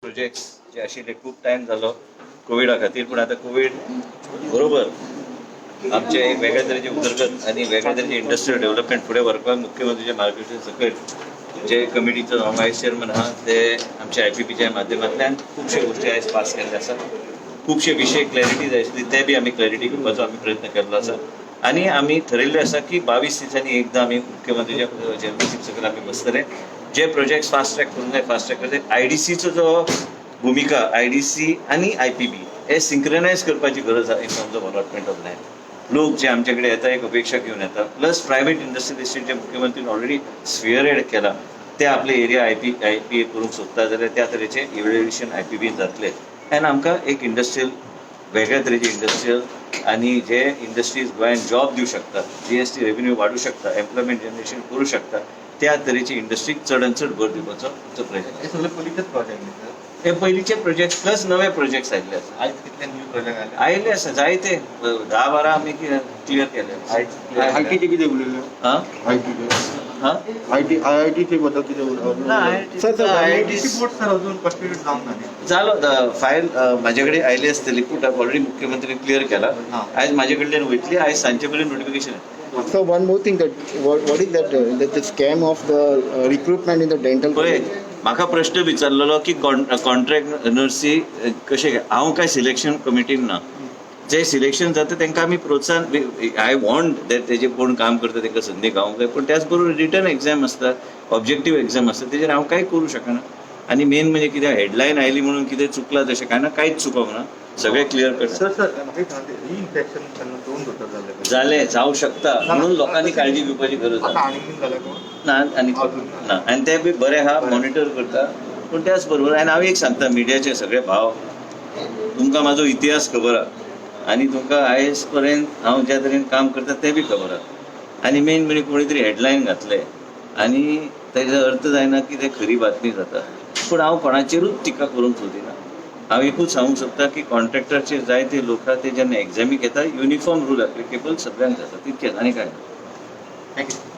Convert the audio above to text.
Projects जे आशिल्ले, खूब time जालो कोविडा खातीर, पूण आतां कोवीड बरोबर आमचे एक वेगळ्या तरेची उदरगत आनी वेगळ्या तरेचे इंडस्ट्रियल डेव्हलपमेंट फुडें व्हरपाक मुख्यमंत्रीच्या मार्गदर्शन सकयल जे कमिटीचो हांव वायस चेअरमन आहा, ते आमच्या आयपीबीच्या माध्यमांतल्यान खुबशे गोश्टी आयज पास केल्ले आसा. खुबशे विशय क्लॅरिटी जाय आसली, ते बी आमी क्लॅरिटी घेवपाचो आमी प्रयत्न केल्लो आसा आनी आमी थरयल्लें आसा की 22 दिसांनी एकदां आमी मुख्यमंत्रीच्या चेअरमनशीप सकयल आमी बसतले. जे प्रोजेक्ट फास्ट ट्रॅक करूंक जाय, फास्ट ट्रॅक करतले. आयडीसीचो जो भुमिका, आयडीसी आनी आयपीबी हे सिंक्रनायज करपाची गरज आसा in terms of allotment of land. लोक जे आमचे कडेन येता, एक अपेक्षा घेवन येता. प्लस प्रायव्हेट इंडस्ट्रियल इस्टेट जे मुख्यमंत्रीन ऑलरेडी स्पिअरहेड केला, ते आपले एरिया आयपी करूंक सोदता जाल्यार त्या तरेचे इव्हॅल्युएशन आयपीबीन जातले आनी आमकां एक इंडस्ट्रियल, वेगळ्या तरेचे इंडस्ट्रियल आनी जे इंडस्ट्रीज गोंयान जॉब दिवं शकता, जीएसटी रेव्हेन्यू वाडूं शकता, एम्प्लॉयमेंट जनरेशन करूं शकता, त्या तरेची इंडस्ट्रीक चड आनी चड भर दिवपाचो आमचो प्रयत्न. हे सगळे पयलींचेच प्रोजेक्ट न्ही सर? हे पयलींचे प्रोजेक्ट प्लस नवे प्रोजेक्ट्स आयिल्ले आसा. आयज कितले न्यू प्रोजेक्ट आयले? आयिल्ले आसा जायते, 10-12 आमी क्लियर केले. आयटीचे कितें उलयले? हा. आयटीचे. हा. IT, आयआयटीचे बद्दल कितें उलयले? ना. Sir, sir. IIT board sir, अजून कॉन्स्टिट्यूट जावंक ना न्ही? जालो. फायल म्हाजे कडेन आयली आसतली, पूण ऑलरेडी मुख्यमंत्रीन क्लियर केला. आयज म्हाजे कडल्यान वयतली. आयज सांजे मेरेन notification. So one more thing, that what is that that the scam of the recruitment in the dental पळय, college? म्हाका प्रश्न विचारलेलो की कॉन्ट्रॅक्ट नर्सी कशें काय. हांव काय सिलेक्शन कमिटीन ना. जे सिलेक्शन जाता तांकां आमी प्रोत्साहन. I want that तेजे कोण काम करता तांकां संदी गावंक जाय, पूण त्याच बरोबर रिटन एग्जाम आसता, ऑब्जेक्टीव एग्जाम आसता, तेजेर हांव कांय करूं शकना. आनी मेन म्हणजे कितें, हेडलायन आयली म्हणून कितें चुकलां तशें कांय ना. कांयच चुकोंक ना, सगळें क्लियर करता. सर, सर, म्हाका एक सांग, रिइन्फेक्शन तेन्ना दोन दोतोर जाल्ले पळय. जालें, जावं शकता, म्हणून लोकांनी काळजी घेवपाची गरज आता आसा. आनी बीन जालें कोण? ना आनी अजून ना. ना. आनी ते बी बरें आहा, मॉनिटर करता. पूण त्याच बरोबर आनी हांव एक सांगता मिडियाचे सगळे भाव, तुमकां म्हाजो इतिहास खबर आहा आनी तुमकां आयज पर्यंत हांव ज्या तरेन काम करता तें बी खबर आहा. आनी मेन म्हणजे कोणी तरी हेडलायन घातले आनी तेजो अर्थ जायना की ते खरी बातमी जाता. पूण हांव कोणाचेरूच टिका करूंक सोदिना. हांव एकूच सांगूंक सोदता की कॉन्ट्रॅक्टराचेर जायते लोक आहा, ते जेन्ना एग्जामीक येता, युनिफॉर्म रूल एप्लिकेबल सगळ्यांक जाता, तितकेंच, आनी कांय ना. Thank you.